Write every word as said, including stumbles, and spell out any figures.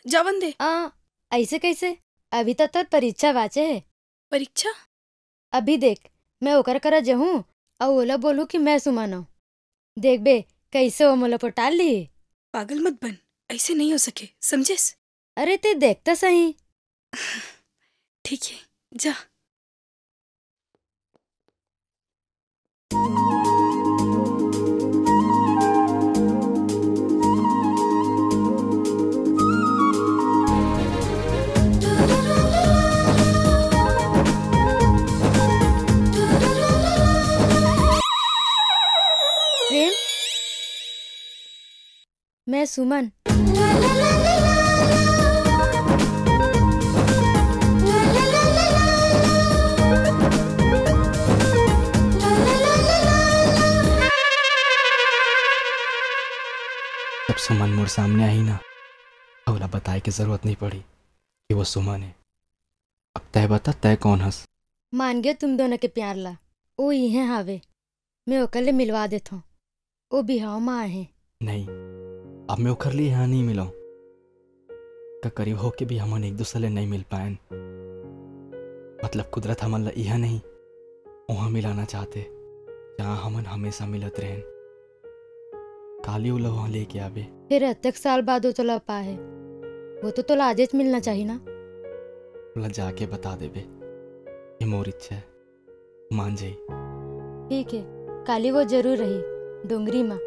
जावन दे। आ, अइसे कइसे? अभी त तोर परीक्षा बाचे हे। परीक्षा? अभी देख, मैं ओकर करा जहूँ अउ ओला बोलूँ कि मैं सुमन हूँ। देखबे, कइसे वो मोला पटाल लिही। पागल मत बन, अइसे नइ हो सके, समझेस? अरे, ते देख त सही। ठीक हे, जा। प्रेम, मैं सुमन। जब सुमन मोर सामने आही ना, त ओला बताए के जरूरत नइ पड़ी कि वो सुमन हे। अब तैं बता, तैं कौन हस? मान गेंव तुम दोनों के प्यार ला। ओ इहें हावे, मैं ओकर ले मिलवा देथंव। ओ बिहाव म आहे। नहीं, अब मैं ओकर ले इहां नइ मिलंव। का करीब होके भी हमन एक दूसर ले नइ मिल पाएन। मतलब कुदरत हमन ला इहां नहीं, उहां मिलाना चाहथे, जहां हमन हमेशा मिलत रहेन। काली ओला उहां लेके आबे। फेर अतेक साल बाद ओ तोला पाहे, वो तो तोला आजेच मिलना चाही ना। ओला जाके बता देबे, ये मोर इच्छा हे, मान जाही। ठीक हे, काली वो जरूर आही, डोंगरी म।